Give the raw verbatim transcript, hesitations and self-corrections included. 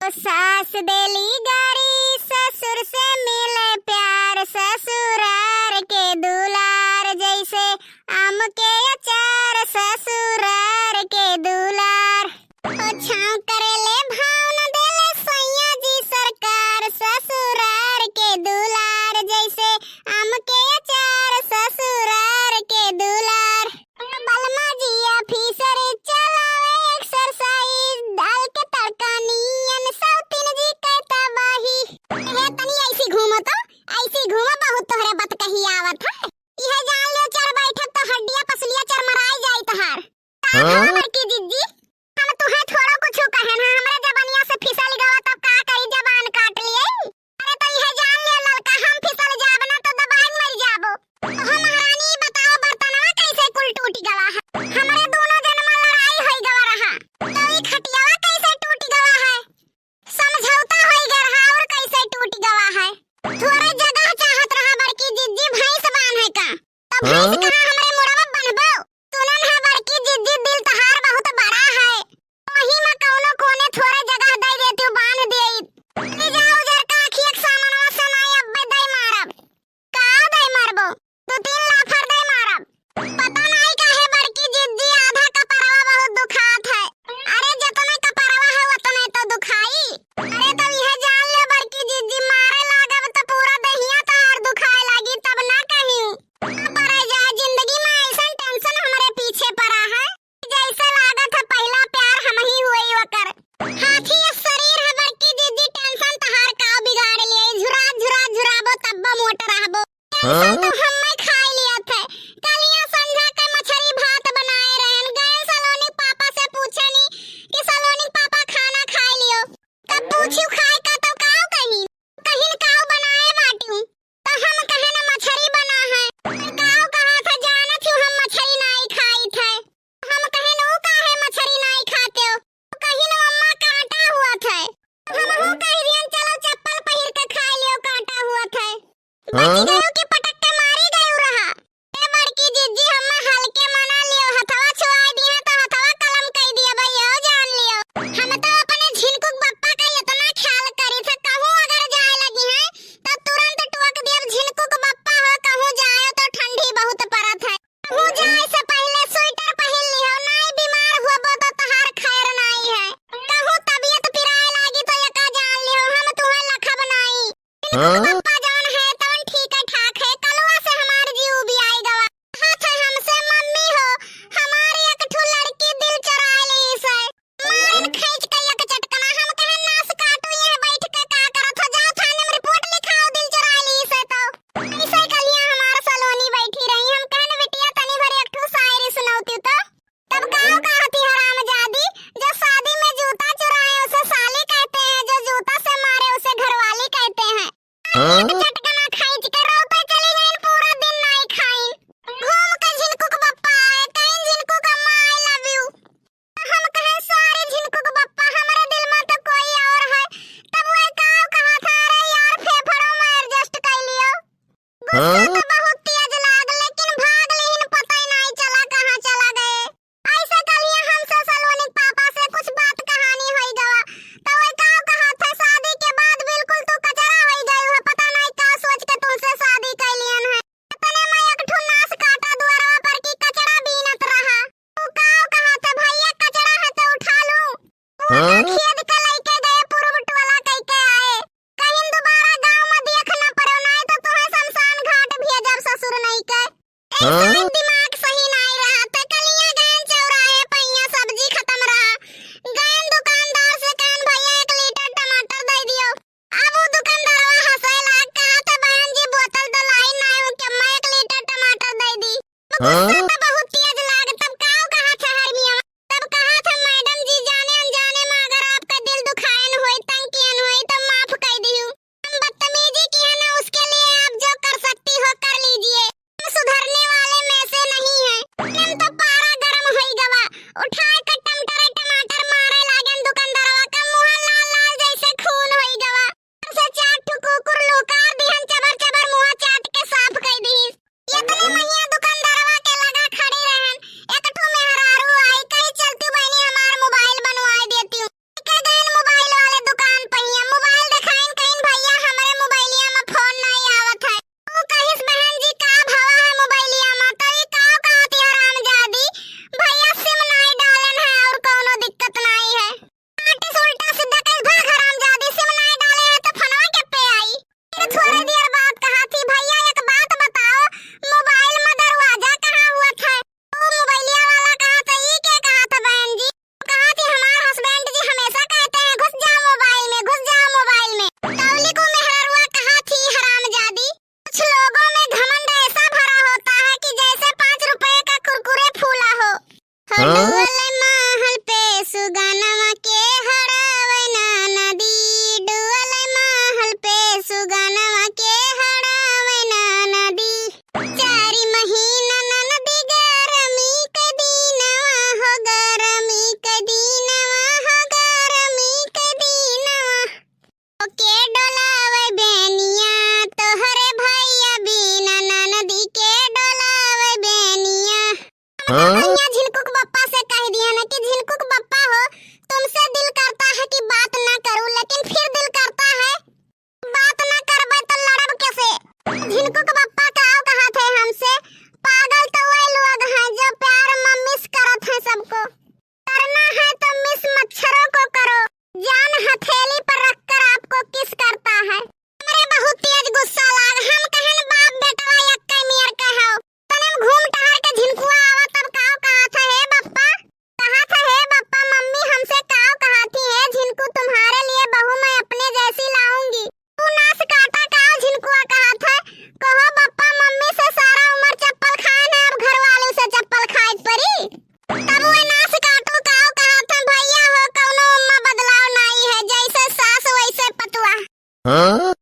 सास देली गारी ससुर से मिले प्यार, ससुरार के दुलार जैसे आम के अचार, ससुरार के दुलार। ओ छाँव करेले भाव न देले सैया जी सरकार, ससुरार के दुलार जैसे आम के अचार, ससुरार के दुलार। बलमा जी ऑफिसर चलावे एक्सरसाइज, दाल के तड़का नियन सौतीन जी के तबाही। हे तनी ऐसी घूमो तो, ऐसी घूमो, बहुत तोहरे बतकही आवत है। इहे जान लियो चर बैठब तो हड्डिया पसलिया चरमराई जाई तहार। का हाँ? भवा बड़की जिज्जी, हम तुहे थोड़ो कुछ कहेन है, हमरे जबनिया से फिसल गवा तब का करी, जबान काट लिए। अरे तो इहे जान लियो ललका, हम फिसल जाब ना तो दबाई मर जाबो। ओहो महारानी, ई बताओ बर्तनवा कैसे कुल टूट गवा है? हमरे दोनों जन में लड़ाई होई गवा रहा, तो ई खटियावा कैसे टूट गवा है? समझौता होई गवा रहा और कैसे टूट गवा है? थोड़े जगह चाहत रहा बड़की जिज्जी, भैंस बांध है का? तब भैंस हाँ? कहाँ हमरे मुड़वा बनबो? सुनन है बड़की जिज्जी, दिल तहार बहुत बड़ा है, वही में कौनो कोने थोड़े जगह दे देती, बांध देई। ले जाओ उजर का आँखी एक सामनवा से नाई अब्बे दई मारब। का दई मारबो? दो तीन लाफर दई मारब। पता नाई काहे बड़की जिज्जी आधा कपड़वा बहुत दुखात है। अरे जतने कपड़वा है उतने तो दुखाई। अरे तब यह जान ले बड़की जिज्जी, मारे लागब तो पूरा दहिया तहार दुखाए लागी, तब ना कहीं। का पड़े जाए, जिंदगी में ऐसन टेंशन हमरे पीछे पड़ा है, जैसे लागत है पहला प्यार हम ही हुए ओकर। हाथी ये शरीर है बड़की जिज्जी, टेंशन तहार का बिगाड़ ले, झुरा झुरा झुराबो तब्बो मोट रहबो। टेंशन हाँ? तो हम्मे खाए लिया थे। कलिया संझा के मछरी भात बनाए रहन, गए सलोनी पापा से पूछनी कि सलोनी पापा खाना खाए लियो। तब पूछू खाए का तो काव कही, कहिन काव बनाए बाटियो। तो हम कहे न मछरी बना है। तो काव कहा था जानत हूँ हम मछरी नाई खाई थे। हम कहे न ऊ काहे मछरी नाई खाते हो। तो कहिन अम्मा कांटा हुआ थे। हम हूँ कह दियन चलो चप्पल पहिर के खाए लियो कांटा हुआ थे। हाँ? बच गयो कि पटक के मारी गयो रहा। ए बड़की जिज्जी, हम्मे हल्के मना लियो, हथवा छुआई दिहे तो हथवा कलम कई दिया भैया, जान लियो। हम तो अपने झिनकुक बप्पा का इतना ख्याल करी थे, कहूँ अगर जाए लगी है तो तुरंत टोक दियब, झिनकुक बप्पा हो, कहूँ जाए तो ठंडी बहुत पड़त है। कहूँ जाए से पहले स्वेटर पहिन लियो, नाई बीमार हुआ तो तहार खैर नाई है। कहूँ तबियत पिराए लागी तो एका जान लियो, हम तुहे लखब नाई। हाँ? पप्पा जवन है तवन ठीक है ठाक है, कलवा से हमार जीव भी आई गवा। हाथ है हमसे मम्मी हो, हमार एक ठो लड़की दिल चुराए ली से। मारन खींच के एक चटकना, हम कहे नास काटू, यहाँ बैठ के का करत हो, जाओ थाने में रिपोर्ट लिखाओ, दिल चुराए ली से तो। ऐसे कलिया हमार सलोनी बैठी रही, हम कहन बिटिया तनी भर एक ठो शायरी सुनौती तो। तब काव कहती हरामजादी, जो शादी में जूता चुराए उसे साली कहते हैं, जो जूता से मारे उसे घरवाली कहते हैं। हाँ? चटकना खींच के रोपे चली गईन, पूरा दिन नाई खाईन। घूम के झिनकुक बप्पा आए, कहीं झिनकुक अम्मा I love you। हम कहे sorry झिनकुक बप्पा, हमरे दिल में तो कोई और है। तब वह काव कहा था, अरे यार फेफड़ों में adjust कर लियो। गुस्सा हाँ? तो बहुत तेज लाग, लेकिन भाग लेहिन, पता ही नाई चला कहाँ चला गए। ऐसे कलिया हमसे सलोनी पापा से कुछ बात कहानी होई गवा, तो वह काव कहा था, शादी के बाद बिल्कुल तू कचरा होई गई हो, पता नाई का सोच के तुमसे शादी कर लियन है। इतने में एक ठो नास काटा दुआरवा पर की कचरा बीनत रहा। तू काव कहा था, भैया कचरा है तो उठा लूं? हाँ? खेद के लइके गए पूर्व टोला कइके आए। कहिन दोबारा गाँव में देख न पड़ो, नाई तो तुहे शमशान घाट भेजब ससुर नहीं के। ए हाँ? साहब दिमाग सही नाई रहा, त कलिया गयन चौराहे पइया सब्जी खत्म रहा। गयन दुकानदार से कहन भैया एक लीटर टमाटर दे दियो। अब उ दुकानदारवा हंसे लाग कहा था बहन जी बोतल तो लाई नाई, उनके मैं एक लीटर टमाटर दे दी। हाँ? गुस्सा तो बहुत तेज लाग, तब काव कहा था हरमिया, तब कहा था मैडम जी जाने अनजाने में अगर आपका दिल दुखायन होई, तंग कियन होई तो माफ कर दियो। हम बदतमीजी किया ना, उसके लिए आप जो कर सकती हो कर लीजिए। हम सुधरने वाले में से नहीं है। हम तो पारा गरम होई गवा, उठाए के टमाटर टमाटर मारे लागन दुकानदारवा का मुंह लाल लाल जैसे खून होई गवा। से चार ठो कुकुर लुका दिहन, चबर चबर मुंह चाट के साफ कर दिहिस। इतने महिया दुकानदारवा के लग हाँ? भैया झिनकू के बप्पा से कह दिया ना कि झिनकू के बप्पा हो, तुमसे दिल करता है कि बात ना करूं, लेकिन फिर दिल करता है, बात ना करबे तो लड़ब कैसे? झिनकू के बप्पा का कहा थे हमसे, पागल तो वही लोग हैं जो प्यार में मिस करत हैं सबको। करना है तो मिस मच्छरों को करो, जान हथेली पर रखकर आपको किस करता है। हमरे बहुत तेज गुस्सा लाग, हम कहन बाप बेटवा यक्के मियर के हो। तने हम घूम टहर के झिनकुआ आवा तब काव कहा था, हे बप्पा, कहा था, हे बप्पा, मम्मी हमसे काव कहा थी, हे झिनकू, तुम्हारे लिए बहू मैं अपने जैसी लाऊंगी। तू नास काटा काव झिनकुआ कहा था, कहो बप्पा, मम्मी से सारा उम्र चप्पल खाए ना, अब घर वालों से चप्पल खाए परी। तब वो नास काटू काव कहा था, भैया हो, कौनो उम्मा बदलाव नाई है, जैसे सास वैसे पतुआ। हाँ?